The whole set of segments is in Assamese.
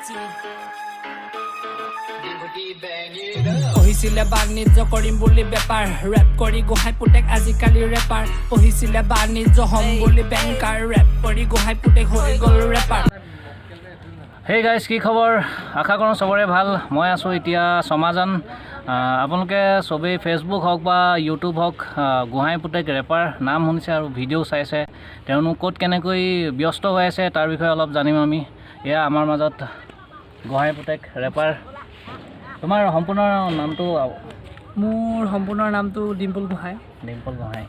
team. Bang it up. পঢ়িছিলে বাণিজ্য কৰিম বুলি বেপাৰ, ৰেপ কৰি গোহাঁই পুতেক আজিকালি ৰেপাৰ। পঢ়িছিলে বাণিজ্য হ'ম বুলি বেংকাৰ, ৰেপ কৰি গোহাঁই পুতেক হৈ গ'ল ৰেপাৰ। হেই গাইজ, কি খবৰ? আশা কৰোঁ চবৰে ভাল। মই আছোঁ এতিয়া ছমাজান। আপোনালোকে চবেই ফেচবুক হওক বা ইউটিউব হওক, গোহাঁই পুতেক ৰেপাৰ নাম শুনিছে আৰু ভিডিঅ' চাইছে। তেওঁনো ক'ত কেনেকৈ ব্যস্ত হৈ আছে, তাৰ বিষয়ে অলপ জানিম আমি। এয়া আমাৰ মাজত গোহাঁই পুতেক ৰেপাৰ। তোমাৰ সম্পূৰ্ণ নামটো? মোৰ সম্পূৰ্ণ নামটো ডিম্পল গোহাঁই। ডিম্পল গোহাঁই।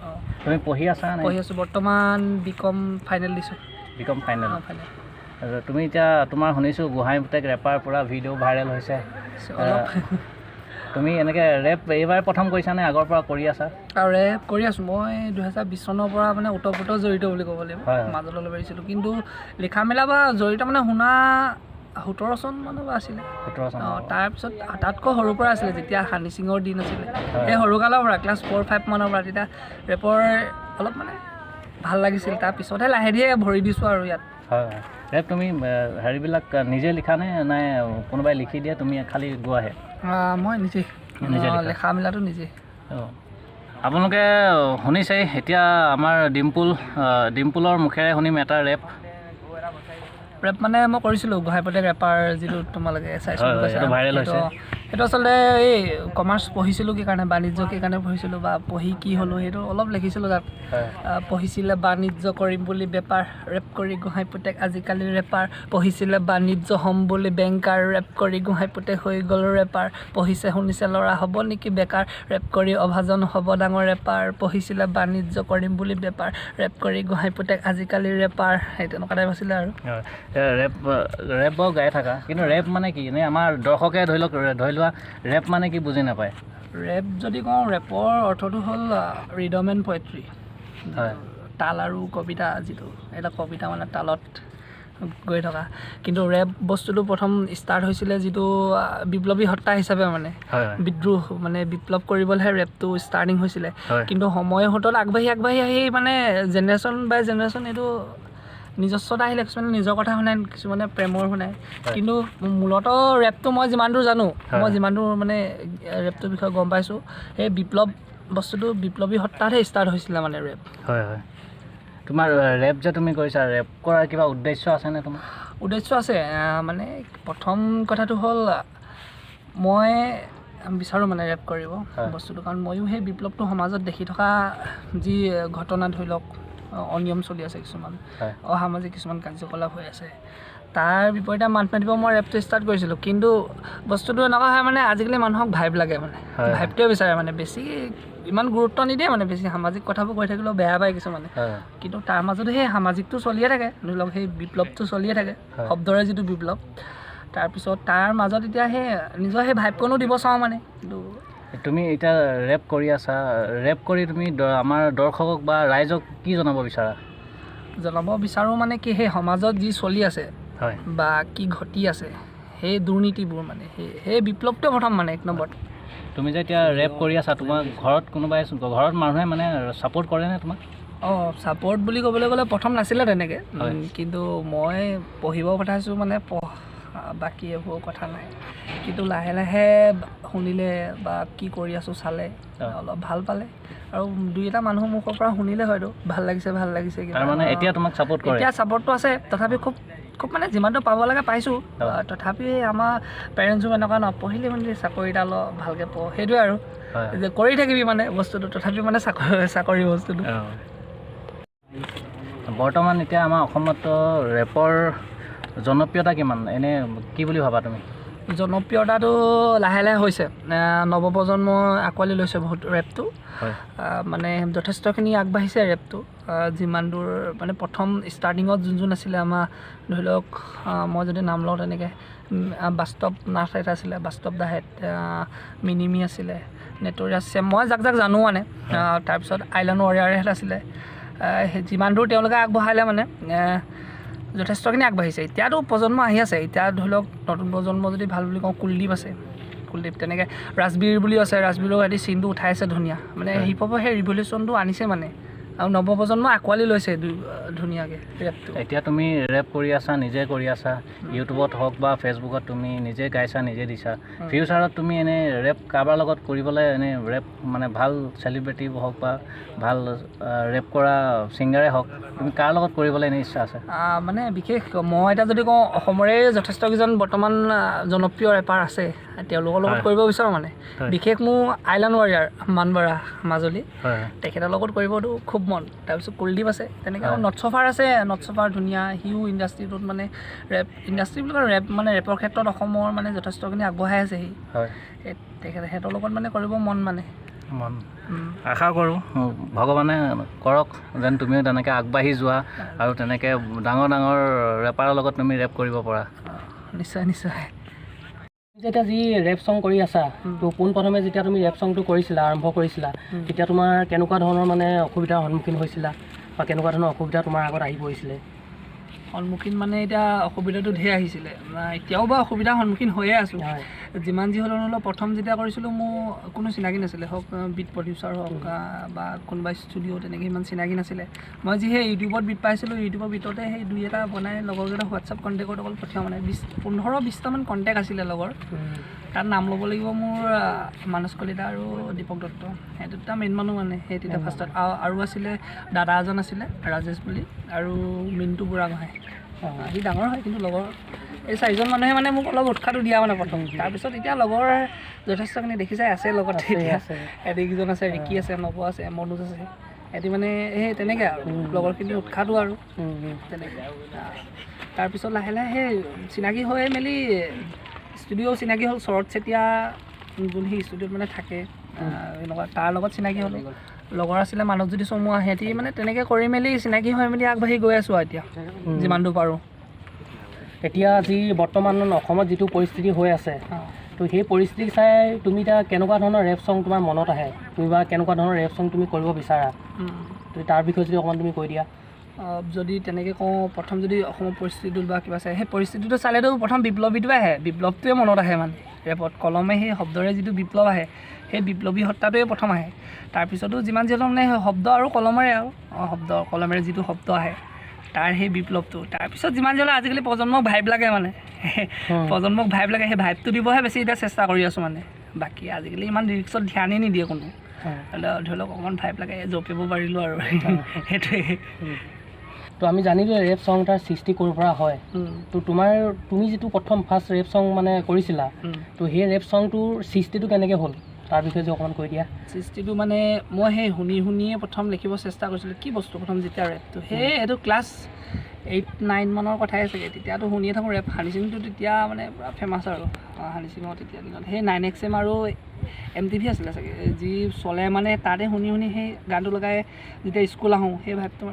তুমি পঢ়ি আছা নে? পঢ়ি আছোঁ, বৰ্তমান বি কম ফাইনেল দিছোঁ। বি কম ফাইনেল? অঁ, ফাইনেল। তুমি এতিয়া তোমাৰ শুনিছোঁ গোহাঁই পুতেক ৰেপাৰ, পূৰা ভিডিঅ' ভাইৰেল হৈছে। অলপ। তুমি এনেকৈ ৰেপ এইবাৰ প্ৰথম কৰিছা নে আগৰ পৰা কৰি আছা? আৰু ৰেপ কৰি আছোঁ মই 2020 চনৰ পৰা, মানে ওতঃপ্ৰোত জড়িত বুলি ক'ব লাগিব। হয় হয়। মাজত অলপ এৰিছিলোঁ, কিন্তু লিখা মেলা বা জড়িত মানে শুনা 17 চন মানৰ পৰা আছিলে। 17 চনৰ? অঁ, তাৰপিছত তাতকৈ সৰুৰ পৰা আছিলে, যেতিয়া হানি সিঙৰ দিন আছিলে। সেই সৰুকালৰ পৰা, ক্লাছ ফ'ৰ ফাইভ মানৰ পৰা তেতিয়া ৰেপৰ অলপ মানে ভাল লাগিছিল। তাৰপিছতহে লাহে ধীৰে ভৰি দিছোঁ আৰু ইয়াত। হয় হয় ৰেপ তুমি হেৰিবিলাক নিজে লিখানে নাই কোনোবাই লিখি দিয়ে, তুমি খালি গোৱাহে? মই নিজেই। নিজে লিখা? লেখা মেলাটো নিজেই। অঁ, আপোনালোকে শুনিছেই, এতিয়া আমাৰ ডিম্পুলৰ মুখেৰে শুনিম এটা ৰেপ। ৰেপ মানে মই কৰিছিলোঁ গোহাঁই পুতেক ৰেপাৰ, যিটো তোমালোকে চাইছোঁ হয়, বুলি কৈছা। সেইটো viral হৈছে। সেইটো আচলতে এই কমাৰ্চ পঢ়িছিলোঁ কি কাৰণে, বাণিজ্য কি কাৰণে পঢ়িছিলোঁ বা পঢ়ি কি হ'লোঁ, সেইটো অলপ লিখিছিলোঁ তাত। পঢ়িছিলে বাণিজ্য কৰিম বুলি বেপাৰ, ৰেপ কৰি গোহাঁই পুতেক আজিকালি ৰেপাৰ। পঢ়িছিলে বাণিজ্য হ'ম বুলি বেংকাৰ, ৰেপ কৰি গোহাঁই পুতেক হৈ গ'ল ৰেপাৰ। পঢ়িছে শুনিছে ল'ৰা হ'ব নেকি বেকাৰ, ৰেপ কৰি অভাজন হ'ব ডাঙৰ ৰেপাৰ। পঢ়িছিলে বাণিজ্য কৰিম বুলি বেপাৰ, ৰেপ কৰি গোহাঁই পুতেক আজিকালি ৰেপাৰ। সেই তেনেকুৱা টাইপ আছিলে আৰু। হয়। ৰেপ ৰেপ বাৰু গাই থাকা, কিন্তু ৰেপ মানে কি? এনেই আমাৰ দৰ্শকে ধৰি লওক, ধৰি লোৱা ৰেপ মানে কি বুজি নাপায়। ৰেপ যদি কওঁ, ৰেপৰ অৰ্থটো হ'ল ৰিদম এণ্ড পয়েট্ৰি। তাল আৰু কবিতা, যিটো এটা কবিতা মানে তালত গৈ থকা। কিন্তু ৰেপ বস্তুটো প্ৰথম ষ্টাৰ্ট হৈছিলে যিটো বিপ্লৱী সত্তা হিচাপে, মানে হয় হয় বিদ্ৰোহ, মানে বিপ্লৱ কৰিবলৈহে ৰেপটো ষ্টাৰ্টিং হৈছিলে। কিন্তু সময়ৰ সোঁতত আগবাঢ়ি আগবাঢ়ি আহি মানে জেনেৰেশ্যন বাই জেনেৰেশ্যন এইটো নিজস্বতা আহিলে। কিছুমানে নিজৰ কথা শুনায়, কিছুমানে প্ৰেমৰ শুনায়। কিন্তু মূলতঃ ৰেপটো মই যিমান দূৰ জানো, মই যিমান দূৰ মানে ৰেপটোৰ বিষয়ে গম পাইছোঁ, সেই বিপ্লৱ বস্তুটো বিপ্লৱী সত্তাতহে ষ্টাৰ্ট হৈছিলে মানে ৰেপ। হয় হয় তোমাৰ ৰেপ যে তুমি কৰিছা, ৰেপ কৰাৰ কিবা উদ্দেশ্য আছেনে তোমাৰ? উদ্দেশ্য আছে। মানে প্ৰথম কথাটো হ'ল মই বিচাৰোঁ মানে ৰেপ কৰিব বস্তুটো, কাৰণ ময়ো সেই বিপ্লৱটো সমাজত দেখি থকা যি ঘটনা, ধৰি লওক অনিয়ম চলি আছে কিছুমান, অসামাজিক কিছুমান কাৰ্যকলাপ হৈ আছে, তাৰ বিপৰীতে মাত মাতিব মই ৰেপটো ষ্টাৰ্ট কৰিছিলোঁ। কিন্তু বস্তুটো এনেকুৱা হয়, মানে আজিকালি মানুহক ভাইব লাগে মানে। ভাইবটোৱে বিচাৰে, মানে বেছি ইমান গুৰুত্ব নিদিয়ে, মানে বেছি সামাজিক কথাবোৰ কৈ থাকিলেও বেয়া পায় কিছুমানে। কিন্তু তাৰ মাজতো সেই সামাজিকটো চলিয়ে থাকে, ধৰি লওক সেই বিপ্লৱটো চলিয়ে থাকে, শব্দৰে যিটো বিপ্লৱ। তাৰপিছত তাৰ মাজত এতিয়া সেই নিজৰ সেই ভাইবকণো দিব চাওঁ মানে, কিন্তু তুমি এতিয়া ৰেপ কৰি আছা, ৰেপ কৰি তুমি আমাৰ দৰ্শকক বা ৰাইজক কি জনাব বিচাৰা? জনাব বিচাৰোঁ মানে কি, সেই সমাজত যি চলি আছে বা কি ঘটি আছে, সেই দুৰ্নীতিবোৰ, মানে সেই সেই বিপ্লৱটোৱে প্ৰথম, মানে এক নম্বৰত। তুমি যে এতিয়া ৰেপ কৰি আছা, তোমাৰ ঘৰত কোনোবাই, ঘৰত মানুহে মানে ছাপোৰ্ট কৰেনে তোমাক? অঁ, ছাপৰ্ট বুলি ক'বলৈ গ'লে প্ৰথম নাছিলে তেনেকৈ। কিন্তু মই পঢ়িব পঠাইছোঁ, মানে পঢ়, বাকী এইবোৰ কথা নাই। কিন্তু লাহে লাহে শুনিলে বা কি কৰি আছোঁ চালে, অলপ ভাল পালে আৰু দুই এটা মানুহৰ মুখৰ পৰা শুনিলে হয়তো ভাল লাগিছে, ভাল লাগিছে কিবা। তাৰমানে এতিয়া তোমাক ছাপোৰ্ট কৰে? এতিয়া ছাপৰ্টটো আছে, তথাপি খুব খুব মানে যিমানটো পাব লাগে পাইছোঁ। তথাপি আমাৰ পেৰেণ্টছো এনেকুৱা, নপঢ়িলে মানে চাকৰি এটা ল, ভালকৈ পঢ়, সেইটোৱে আৰু যে কৰি থাকিবি মানে বস্তুটো, তথাপি মানে চাকৰি চাকৰি বস্তুটো। অঁ। বৰ্তমান এতিয়া আমাৰ অসমত ৰেপৰ জনপ্ৰিয়তা কিমান, এনে কি বুলি ভাবা তুমি? জনপ্ৰিয়তাটো লাহে লাহে হৈছে। নৱপ্ৰজন্মই আঁকোৱালি লৈছে বহুত ৰেপটো। মানে যথেষ্টখিনি আগবাঢ়িছে ৰেপটো। যিমান দূৰ মানে প্ৰথম ষ্টাৰ্টিঙত যোন যোন আছিলে আমাৰ, ধৰি লওক মই যদি নাম লওঁ তেনেকৈ বাস্তৱ নাথ এটা আছিলে, বাস্তৱ দাহেত, মিনিমি আছিলে, নেটৰিয়াছ, মই যাক যাক জানো মানে। তাৰপিছত আইলেণ্ড ৱাৰিয়াৰহেঁত আছিলে। সেই যিমান দূৰ তেওঁলোকে আগবঢ়ালে, মানে যথেষ্টখিনি আগবাঢ়িছে। এতিয়াতো প্ৰজন্ম আহি আছে। এতিয়া ধৰি লওক নতুন প্ৰজন্ম যদি ভাল বুলি কওঁ, কুলদীপ আছে, কুলদীপ, তেনেকৈ ৰাজবীৰ বুলিও আছে, ৰাজবীৰো সিহঁতি চিনটো উঠাইছে ধুনীয়া মানে। হিপ হপৰ সেই ৰিভলিউশ্যনটো আনিছে মানে। আৰু নৱপ্ৰজন্ম আঁকোৱালি লৈছে ধুনীয়াকৈ ৰেপটো। এতিয়া তুমি ৰেপ কৰি আছা, নিজে কৰি আছা, ইউটিউবত হওক বা ফেচবুকত তুমি নিজে গাইছা, নিজে দিছা। ফিউচাৰত তুমি এনেই ৰেপ কাৰোবাৰ লগত কৰিবলৈ, এনেই ৰেপ মানে ভাল চেলিব্ৰিটি হওক বা ভাল ৰেপ কৰা ছিংগাৰে হওক, তুমি কাৰ লগত কৰিবলৈ এনেই ইচ্ছা আছে? মানে বিশেষ মই এতিয়া যদি কওঁ, অসমৰে যথেষ্ট কেইজন বৰ্তমান জনপ্ৰিয় ৰেপাৰ আছে, তেওঁলোকৰ লগত কৰিব বিচাৰোঁ। মানে বিশেষ মোৰ আইলেণ্ড ৱাৰিয়াৰ মানবৰা মাজুলী, তেখেতৰ লগত কৰিবতো খুব মন। তাৰপিছত কুলদীপ আছে, তেনেকৈ আৰু নটছফাৰ আছে, নটছফাৰ ধুনীয়া, সিও ইণ্ডাষ্ট্ৰিটোত মানে ৰেপ ইণ্ডাষ্ট্ৰি বুলি কয়, ৰেপ মানে ৰেপৰ ক্ষেত্ৰত অসমৰ মানে যথেষ্টখিনি আগবঢ়াই আছে সি। তেখেতে সিহঁতৰ লগত মানে কৰিব মন, মানে মন। আশা কৰোঁ ভগৱানে কৰক যেন তুমিও তেনেকৈ আগবাঢ়ি যোৱা আৰু তেনেকৈ ডাঙৰ ডাঙৰ ৰেপাৰৰ লগত তুমি ৰেপ কৰিব পৰা। নিশ্চয় নিশ্চয়। যেতিয়া যি ৰেপ চং কৰি আছা, তো পোনপ্ৰথমে যেতিয়া তুমি ৰেপ চংটো কৰিছিলা, আৰম্ভ কৰিছিলা, তেতিয়া তোমাৰ কেনেকুৱা ধৰণৰ মানে অসুবিধাৰ সন্মুখীন হৈছিলা বা কেনেকুৱা ধৰণৰ অসুবিধা তোমাৰ আগত আহি পৰিছিলে? সন্মুখীন মানে এতিয়া অসুবিধাটো ঢেৰ আহিছিলে, এতিয়াও বাৰু অসুবিধাৰ সন্মুখীন হৈয়ে আছোঁ। যিমান যি হ'লেও নহ'লেও প্ৰথম যেতিয়া কৰিছিলোঁ মোৰ কোনো চিনাকি নাছিলে, হওক বিট প্ৰডিউচাৰ হওক বা কোনোবা ষ্টুডিঅ' তেনেকৈ ইমান চিনাকি নাছিলে। মই যি সেই ইউটিউবত বিট পাইছিলোঁ, ইউটিউবৰ বিটতে সেই দুই এটা বনাই লগৰকেইটা হোৱাটছআপ কণ্টেক্টত অকল পঠিয়াওঁ। মানে 15-20টামান কণ্টেক্ট আছিলে লগৰ, তাত নাম ল'ব লাগিব মোৰ মানস কলিতা আৰু দীপক দত্ত, সেই দুটা মেইন মানুহ মানে সেই তেতিয়া ফাৰ্ষ্টত। আৰু আছিলে দাদা এজন আছিলে ৰাজেশ বুলি, আৰু মিণ্টু বুঢ়াগোহাঁই, সি ডাঙৰ হয় কিন্তু লগৰ। এই চাৰিজন মানুহে মানে মোক অলপ উৎসাহটো দিয়া মানে প্ৰথম। তাৰপিছত এতিয়া লগৰ যথেষ্টখিনি দেখিছাই আছে লগত, এতিয়া এদিকেইজন আছে, ৰিকি আছে, নৱ আছে, মনোজ আছে, এটি মানে সেই তেনেকৈ আৰু লগৰখিনি উৎসাহটো আৰু তেনেকৈ। তাৰপিছত লাহে লাহে সেই চিনাকি হৈ মেলি ষ্টুডিঅ' চিনাকি হ'ল। শৰৎ চেতিয়া যোন সেই ষ্টুডিঅ'ত মানে থাকে এনেকুৱা, তাৰ লগত চিনাকি হ'লোঁ। লগৰ আছিলে মানৱজ্যোতি চমুৱা, সিহঁতি মানে তেনেকৈ কৰি মেলি চিনাকি হৈ মেলি আগবাঢ়ি গৈ আছোঁ আৰু এতিয়া যিমানটো পাৰোঁ। এতিয়া যি বৰ্তমান অসমত যিটো পৰিস্থিতি হৈ আছে, তো সেই পৰিস্থিতি চাই তুমি এতিয়া কেনেকুৱা ধৰণৰ ৰেপ চং তোমাৰ মনত আহে, তুমি বা কেনেকুৱা ধৰণৰ ৰেপ চং তুমি কৰিব বিচাৰা, তো তাৰ বিষয়ে যদি অকণমান তুমি কৈ দিয়া। যদি তেনেকৈ কওঁ, প্ৰথম যদি অসমৰ পৰিস্থিতিটো বা কিবা চাই, সেই পৰিস্থিতিটো চালেতো প্ৰথম বিপ্লৱীটোৱে আহে, বিপ্লৱটোৱে মনত আহে। মানে ৰেপত কলমে সেই শব্দৰে যিটো বিপ্লৱ আহে, সেই বিপ্লৱী সত্তাটোৱে প্ৰথম আহে। তাৰপিছতো যিমান যি হ'লেও মানে সেই শব্দ আৰু কলমেৰে, আৰু শব্দ কলমেৰে যিটো শব্দ আহে তাৰ সেই বিপ্লৱটো। তাৰপিছত যিমান যি হ'লেও আজিকালি প্ৰজন্মক ভাইব লাগে, মানে প্ৰজন্মক ভাইব লাগে, সেই ভাইবটো দিবহে বেছি এতিয়া চেষ্টা কৰি আছোঁ। মানে বাকী আজিকালি ইমান লিৰিক্সত ধ্যানেই নিদিয়ে কোনো, ধৰি লওক অকণমান ভাইব লাগে, জঁপিয়াব পাৰিলোঁ আৰু সেইটোৱে। তো আমি জানিলোঁ ৰেপ চং এটাৰ সৃষ্টি ক'ৰ পৰা হয়। তো তুমি যিটো প্ৰথম ফাৰ্ষ্ট ৰেপ চং মানে কৰিছিলা, তো সেই ৰেপ চংটোৰ সৃষ্টিটো কেনেকৈ হ'ল তাৰ বিষয়ে যদি অকণমান কৈ দিয়া। সৃষ্টিটো মানে মই সেই শুনি শুনিয়ে প্ৰথম লিখিব চেষ্টা কৰিছিলোঁ কি বস্তু প্ৰথম যেতিয়া ৰেপটো, সেই এইটো ক্লাছ 8-9 মানৰ কথাই চাগে, তেতিয়াতো শুনিয়ে থাকোঁ ৰেপ। হানি সিংটো তেতিয়া মানে পূৰা ফেমাছ আৰু হানি সিঙৰ তেতিয়া দিনত সেই 9XM আৰু MTV আছিলে চাগে যি চলে, মানে তাতে শুনি শুনি সেই গানটো লগাই যেতিয়া স্কুল আহোঁ সেই ভাইবটো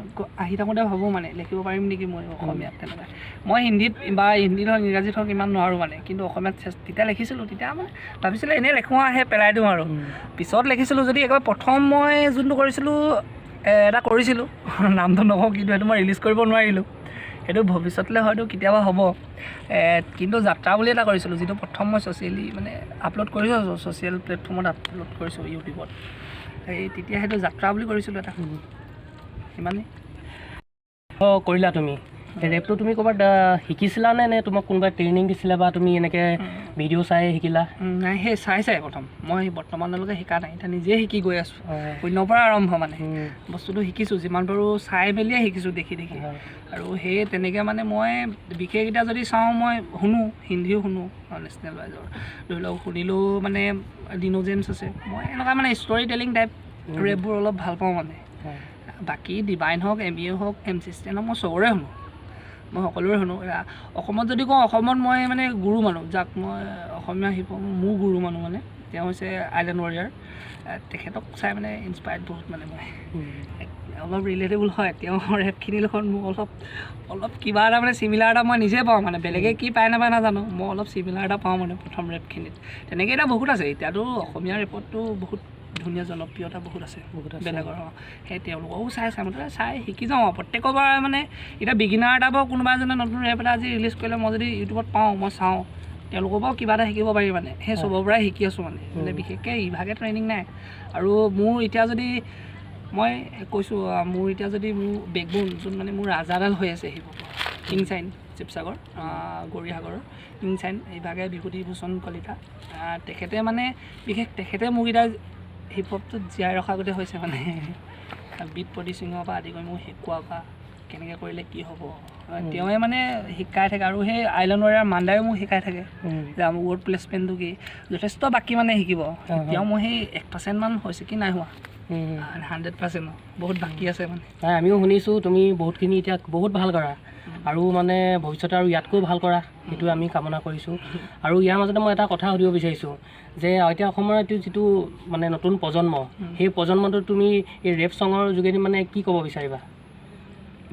আহি থাকোঁতে ভাবোঁ মানে লিখিব পাৰিম নেকি মই অসমীয়াত। তেনেকুৱা মই হিন্দীত বা হিন্দীত হওক ইংৰাজীত হওক ইমান নোৱাৰোঁ মানে, কিন্তু অসমীয়াত তেতিয়া লিখিছিলোঁ। তেতিয়া মানে ভাবিছিলোঁ এনেই লিখোঁ আহে পেলাই দিওঁ আৰু। পিছত লিখিছিলোঁ যদি একেবাৰে প্ৰথম মই যোনটো কৰিছিলোঁ, এটা কৰিছিলোঁ, নামটো নকওঁ, কিন্তু সেইটো মই ৰিলিজ কৰিব নোৱাৰিলোঁ, সেইটো ভৱিষ্যতলৈ হয়তো কেতিয়াবা হ'ব। কিন্তু যাত্ৰা বুলি এটা কৰিছিলোঁ, যিটো প্ৰথম মই ছ'চিয়েলি মানে আপলোড কৰিছোঁ, ছ'চিয়েল প্লেটফৰ্মত আপলোড কৰিছোঁ ইউটিউবত, সেই তেতিয়া সেইটো যাত্ৰা বুলি কৰিছিলোঁ এটা, সিমানেই। কৰিলা তুমি ৰেপটো, তুমি ক'ৰবাত শিকিছিলা নে তোমাক কোনোবাই ট্ৰেইনিং দিছিলে বা তুমি এনেকৈ ভিডিঅ' চাই শিকিলা? নাই, সেই চাই চাই প্ৰথম, মই বৰ্তমানলৈকে শিকা নাই, এতিয়া নিজে শিকি গৈ আছোঁ, শূন্যৰ পৰা আৰম্ভ মানে বস্তুটো শিকিছোঁ, যিমান পাৰোঁ চাই মেলিয়ে শিকিছোঁ, দেখি দেখি। আৰু সেই তেনেকৈ মানে মই বিশেষ এতিয়া যদি চাওঁ, মই শুনো, হিন্দীও শুনো, নেশ্যনেল ৱাইজৰ ধৰি লওক শুনিলেও মানে ডিনো জেমছ আছে, মই এনেকুৱা মানে ষ্টৰি টেলিং টাইপ ৰেপবোৰ অলপ ভাল পাওঁ মানে। বাকী ডিভাইন হওক, এম ই হওক, MC ষ্টেন হওক, মই চবৰে শুনো, মই সকলোৰে শুনো। অসমত যদি কওঁ, অসমত মই মানে গুৰু মানুহ, যাক মই অসমীয়া হিপ হপ মোৰ গুৰু মানুহ মানে তেওঁ হৈছে আইলেণ্ড ৱাৰিয়াৰ, তেখেতক চাই মানে ইনস্পায়াৰ্ড বহুত, মানে মই অলপ ৰিলেটেবল হয় তেওঁৰ ৰেপখিনিৰ লগত, মোৰ অলপ অলপ কিবা এটা মানে চিমিলাৰ এটা মই নিজে পাওঁ, মানে বেলেগে কি পায় নাপায় নাজানো, মই অলপ চিমিলাৰ এটা পাওঁ মানে প্ৰথম ৰেপখিনিত। তেনেকৈ এতিয়া বহুত আছে, এতিয়াতো অসমীয়া ৰেপতটো বহুত ধুনীয়া জনপ্ৰিয়তা বহুত আছে, বেলেগৰ সেই তেওঁলোকৰো চাই চাই মুঠতে চাই শিকি যাওঁ আৰু প্ৰত্যেকৰ পৰা। মানে এতিয়া বিগিনাৰ এটা বাৰু কোনোবা এজনে নতুন ৰেপ এটা আজি ৰিলিজ কৰিলে মই যদি ইউটিউবত পাওঁ, মই চাওঁ, তেওঁলোকৰ পৰাও কিবা এটা শিকিব পাৰি মানে, সেই চবৰ পৰাই শিকি আছোঁ মানে। মানে বিশেষকৈ ইভাগে ট্ৰেইনিং নাই। আৰু মোৰ এতিয়া যদি মই কৈছোঁ, মোৰ এতিয়া যদি মোৰ বেকবোন যোন মানে মোৰ ৰাজাডাল হৈ আছে হিপ হপৰ, কিং চাইন শিৱসাগৰ গৌৰীসাগৰৰ কিং চাইন, এইভাগে বিভূতিভূষণ কলিতা, তেখেতে মানে বিশেষ তেখেতে মোক এতিয়া হিপ হপটোত জীয়াই ৰখা আগতে হৈছে মানে বিট প্ৰডিউচিঙৰ পৰা আদি কৰি মোক শিকোৱাৰ পৰা কেনেকৈ কৰিলে কি হ'ব, তেওঁৱে মানে শিকাই থাকে। আৰু সেই আইলেণ্ড ৱাৰিয়াৰ মান্দায়ো মোক শিকাই থাকে যে আমাৰ ৱৰ্ড প্লেচমেণ্টটো কি, যথেষ্ট বাকী মানে শিকিব। এতিয়াও মই সেই 1% মান হৈছে কি নাই হোৱা, 100% বহুত বাকী আছে মানে। নাই, আমিও শুনিছোঁ তুমি বহুতখিনি এতিয়া বহুত ভাল কৰা আৰু মানে ভৱিষ্যতে আৰু ইয়াতকৈও ভাল কৰা, সেইটো আমি কামনা কৰিছোঁ। আৰু ইয়াৰ মাজতে মই এটা কথা সুধিব বিচাৰিছোঁ যে এতিয়া অসমৰ এইটো যিটো মানে নতুন প্ৰজন্ম, সেই প্ৰজন্মটো তুমি এই ৰেপ ছঙৰ যোগেদি মানে কি ক'ব বিচাৰিবা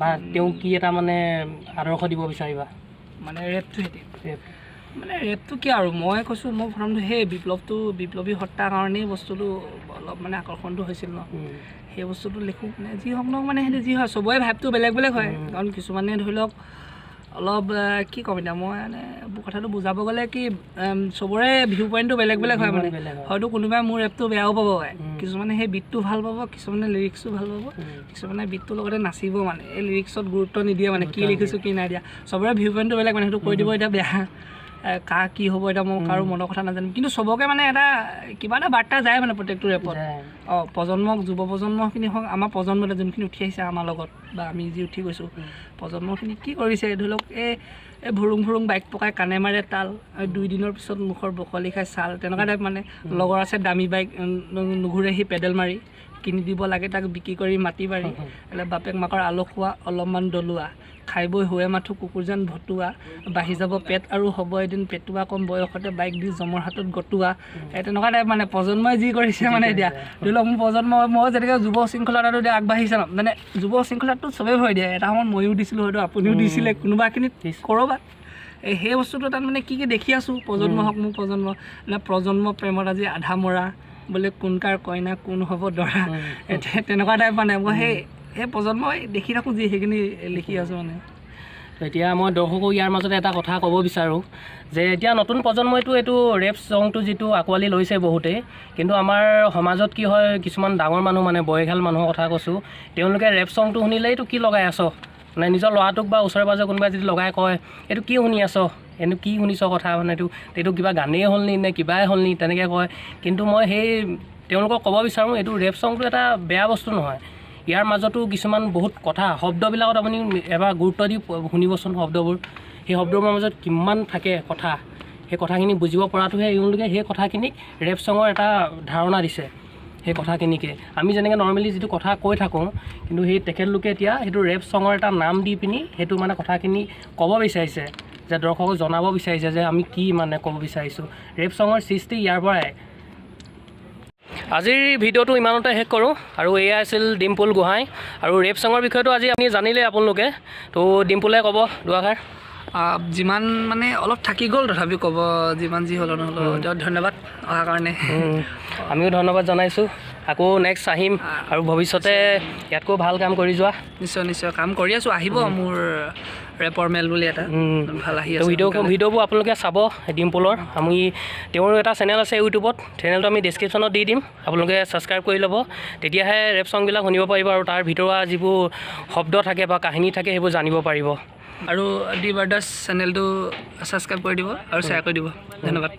বা তেওঁক কি এটা মানে আদৰ্শ দিব বিচাৰিবা? মানে ৰেপটো সেইটো মানে ৰেপটো কি আৰু মই কৈছোঁ, মই প্ৰথমটো সেই বিপ্লৱটো বিপ্লৱী সত্তাৰ কাৰণেই বস্তুটো অলপ মানে আকৰ্ষণটো হৈছিল ন, সেই বস্তুটো লিখোঁ মানে যি হওক নহওক মানে সেইটো যি হয় চবৰে ভাইবটো বেলেগ বেলেগ হয়। কাৰণ কিছুমানে ধৰি লওক অলপ কি ক'ম এতিয়া মই মানে কথাটো বুজাব গ'লে কি চবৰে ভিউ পইণ্টটো বেলেগ বেলেগ হয় মানে, হয়তো কোনোবাই মোৰ ৰেপটো বেয়াও পাব পাৰে, কিছুমানে সেই বিটটো ভাল পাব, কিছুমানে লিৰিক্সটো ভাল পাব, কিছুমানে বিটটোৰ লগতে নাচিব মানে এই লিৰিক্সত গুৰুত্ব নিদিয়ে মানে কি লিখিছোঁ কি নাই দিয়া, চবৰে ভিউ পইণ্টটো বেলেগ মানে সেইটো কৈ দিব এতিয়া বেয়া কাৰ কি হ'ব এতিয়া মই কাৰো মনৰ কথা নাজানিম, কিন্তু চবকে মানে এটা কিবা এটা বাৰ্তা যায় মানে প্ৰত্যেকটো ৰেপত। অঁ, প্ৰজন্মক যুৱ প্ৰজন্মখিনি হওক, আমাৰ প্ৰজন্মতে যোনখিনি উঠি আহিছে আমাৰ লগত বা আমি যি উঠি গৈছোঁ, প্ৰজন্মখিনি কি কৰিছে ধৰি লওক এই এই ভুৰুং ভুৰুং বাইক পকাই কাণে মাৰে তাল, 2 দিনৰ পিছত মুখৰ বকলি খাই ছাল, তেনেকুৱা টাইপ মানে। লগৰ আছে দামী বাইক নুঘূৰে সি পেডেল মাৰি, কিনি দিব লাগে তাক বিক্ৰী কৰি মাটি বাৰী, এলে বাপেক মাকৰ আলু খোৱা অলপমান দলোৱা, খাই বৈ শুৱে মাথো কুকুৰ যেন ভতুৱা, বাঢ়ি যাব পেট আৰু হ'ব এদিন পেটুৱা, কম বয়সতে বাইক দি জমৰ হাতত গটোৱা, এই তেনেকুৱা টাইপ মানে প্ৰজন্মই যি কৰিছে মানে। এতিয়া ধৰি লওক মোৰ প্ৰজন্ম মই যেনেকৈ যুৱ শৃংখলাটো এতিয়া আগবাঢ়িছে ন, মানে যুৱ শৃংখলাটো চবেই ভয় দিয়ে, এটা সময়ত ময়ো দিছিলোঁ, হয়তো আপুনিও দিছিলে কোনোবাখিনিত ক'ৰবাত, এই সেই বস্তুটো তাত মানে কি কি দেখি আছোঁ প্ৰজন্ম হওক মোৰ প্ৰজন্ম মানে প্ৰজন্ম প্ৰেমত আজি আধা মৰা বোলে কোন কাৰ কইনা কোন হ'ব দৰা, তেনেকুৱা টাইপ মানে মই সেই প্ৰজন্মই দেখি থাকোঁ যি সেইখিনি লিখি আছোঁ মানে। এতিয়া মই দৰ্শকক ইয়াৰ মাজতে এটা কথা ক'ব বিচাৰোঁ যে এতিয়া নতুন প্ৰজন্মইতো এইটো ৰেপ ছংটো যিটো আঁকোৱালি লৈছে বহুতেই, কিন্তু আমাৰ সমাজত কি হয় কিছুমান ডাঙৰ মানুহ মানে বয়সীয়াল মানুহৰ কথা কৈছোঁ, তেওঁলোকে ৰেপ ছংটো শুনিলে এইটো কি লগাই আছ মানে নিজৰ ল'ৰাটোক বা ওচৰে পাঁজৰে কোনোবাই যদি লগাই কয় এইটো কি শুনি আছ, এইটো কি শুনিছ কথা মানে এইটো কিবা গানেই হ'ল নি নে কিবাই হ'ল নি তেনেকৈ কয়। কিন্তু মই সেই তেওঁলোকক ক'ব বিচাৰোঁ এইটো ৰেপ ছংটো এটা বেয়া বস্তু নহয়, ইয়াৰ মাজতো কিছুমান বহুত কথা শব্দবিলাকত আপুনি এবাৰ গুৰুত্ব দি শুনিবচোন শব্দবোৰ, সেই শব্দবোৰৰ মাজত কিমান থাকে কথা, সেই কথাখিনি বুজিব পৰাটোহে এওঁলোকে সেই কথাখিনিক ৰেপ ছঙৰ এটা ধাৰণা দিছে। সেই কথাখিনিকে আমি যেনেকৈ নৰ্মেলি যিটো কথা কৈ থাকোঁ, কিন্তু সেই তেখেতলোকে এতিয়া সেইটো ৰেপ ছঙৰ এটা নাম দি পিনি সেইটো মানে কথাখিনি ক'ব বিচাৰিছে, যে দৰ্শকক জনাব বিচাৰিছে যে আমি কি মানে ক'ব বিচাৰিছোঁ। ৰেপ ছঙৰ সৃষ্টি ইয়াৰ পৰাই। আজিৰ ভিডিঅ'টো ইমানতে শেষ কৰোঁ আৰু এয়া আছিল ডিম্পুল গোহাঁই আৰু ৰেপ ছঙৰ বিষয়টো আজি আপুনি জানিলে আপোনালোকে, তো ডিম্পুলে ক'ব দুআষাৰ। যিমান মানে অলপ থাকি গ'ল তথাপি ক'ব, যিমান যি হ'লেও নহ'লেও ধন্যবাদ অহাৰ কাৰণে। আমিও ধন্যবাদ জনাইছোঁ, আকৌ নেক্সট আহিম আৰু ভৱিষ্যতে ইয়াতকৈ ভাল কাম কৰি যোৱা। নিশ্চয় নিশ্চয় কাম কৰি আছোঁ, আহিব মোৰ ৰেপৰ মেল বুলি এটা ভাল আহি আছে ভিডিঅ'বোৰ আপোনালোকে চাব ডিম্পুলৰ। আমি তেওঁৰ এটা চেনেল আছে ইউটিউবত, চেনেলটো আমি ডিছক্ৰিপশ্যনত দি দিম, আপোনালোকে ছাবস্ক্ৰাইব কৰি ল'ব, তেতিয়াহে ৰেপ ছংবিলাক শুনিব পাৰিব আৰু তাৰ ভিতৰুৱা যিবোৰ শব্দ থাকে বা কাহিনী থাকে সেইবোৰ জানিব পাৰিব। আৰু ডি বাৰ্ডাছ চেনেলটো ছাবস্ক্ৰাইব কৰি দিব আৰু শ্বেয়াৰ কৰি দিব। ধন্যবাদ।